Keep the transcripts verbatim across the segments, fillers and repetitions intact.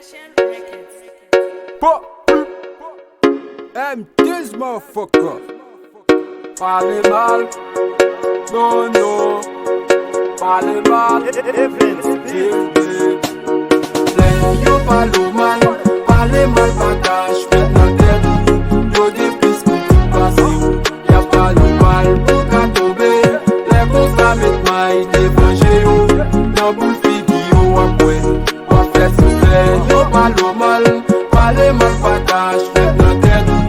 Production Records. Pop, M T's motherfucker. Pale mal, non, non. Pale mal, Evans. Lè yo pale w mal, pale mal pa ta ch met nan tèt ou. Yo gen plis kritik pase w. Y ap pale w mal pou w ka tonbe. Lè konsa met may devan je yo. Nan boul figi yo w ap wè. W ap fè sisè, yo pale w mal, pale mal pa ta ch met nan tèt ou.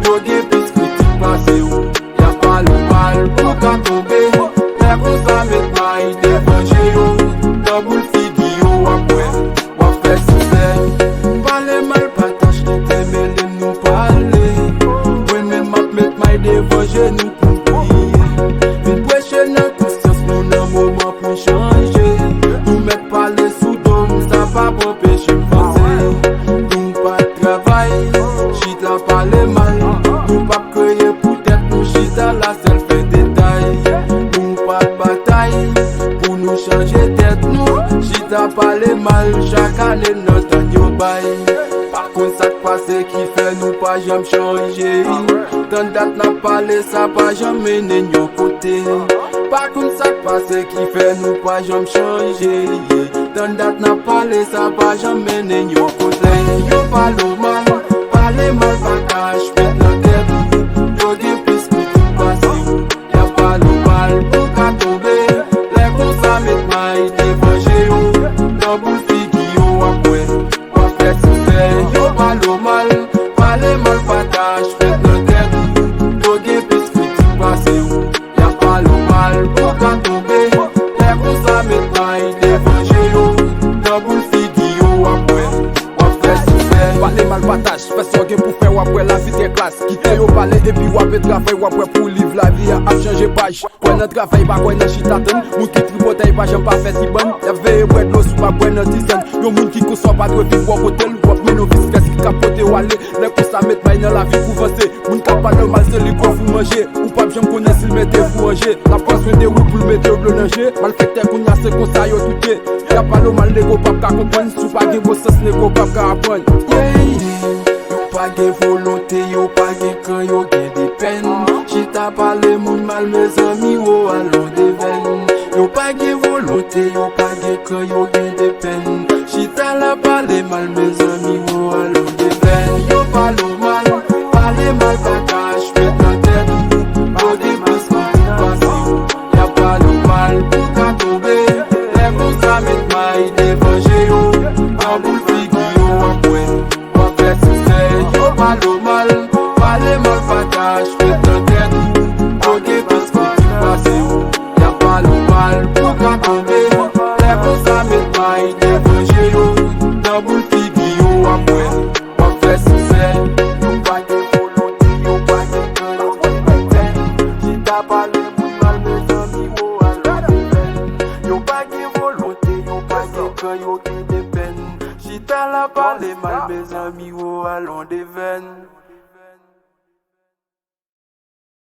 Yo gen plis kritik pase w, y ap pale w mal pou w ka tonbe. Lè konsa met may devan je yo, nan boul figi yo w ap wè, w ap fè sisè. Pale mal pa ta ch kite mele m nou pale. Mwen menm m ap met may devan je nou pou priye. Vin preche nan konsyans nou nan moman pou chanje. Nou mèt pale sou do m, sa p ap anpeche m vanse. Nou pa t travay, chita pale mal. Nou p ap kreye pou tèt nou, chita la sèl fè detay. Nou pa t batay pou nou chanje tèt nou, chita pale mal. Chak ane nan tann yo bay. Pa konn sa k pase ki fè nou pa janm chanje. Tann dat n ap pale, sa pa janm mennen n yon kote. Pa konn sa k pase ki fè nou pa janm chanje. Tann dat n ap pale, sa pa janm mennen n yon kote. Yo pale w mal, pale mal pa ta ch met nan tèt ou. Yo gen plis kritik pase w. Y ap pale w mal pou w ka tonbe. Lè konsa met may devan je yo. Nan boul figi yo w ap wè. W ap fè sisè, yo pale w mal, pale mal pa ta ch met nan tèt ou. Yo gen plis kritik pase w. Y ap pale w mal pou w ka tonbe. Lè konsa met may devan je yo. Nan boul figi yo w ap wè. W ap fè sisè. Pale mal pa ta ch, fè sa w gen pou fè, w ap wè lavi trè klas. Kite yo pale epi w ape travay, w ap wè pou liv lavi a ap chanje paj. Kwè nan travay, pa kwè nan chita tann. Moun ki tripotay pa janm pa fè ti bann. Y ap veye bwè dlo si w pa bwè nan tizann. Yon moun ki konsa w pa dwe viv bò kote l. W ap mennen yon vis vès ki ka pote w ale. Lè konsa met may nan lavi pou vanse. Moun k ap pale w mal se li k ofri w manje. Ou p ap janm konnen si l mete w pou ranje. L ap pran swen de ou pou l mete w dlo nan je. Malfektè kounye a se konsa yo tout ye. Y ap pale w mal, nego p ap ka konprann. Si w pa gen bon sans, nego p ap ka aprann. Yeah. Yo pa gen volonte, yo pa gen kran, yo gen de pèn. Chita pale moun mal, mezanmi, wo alon devèn. Yo pa gen volonte, yo pa gen kran, yo gen de pèn. Chita la pale mal, mezanmi, wo alon devèn. Yo pale w mal, pale mal pa ta ch met nan tèt ou. Yo gen plis kritik pase w. Y ap pale w mal pou w ka tonbe. Lè konsa met may devan je yo. Nan boul figi yo w ap wè. W ap fè sisè, yo pale w mal. Pale mal pa ta ch met nan tèt ou. Yo gen plis kritik pase w. Y ap pale w mal pou w ka tonbe. Lè konsa met may devan je yo. Nan boul figi yo w ap wè. W ap fè sisè. Yo pa gen volonte, yo pa gen kran, yo gen de pèn. Chita pale moun mal, mezanmi, wo alon devèn. Yo pa gen volonte, yo pa gen kran, yo gen de pèn. Chita la pale mal, mezanmi, wo alon devèn.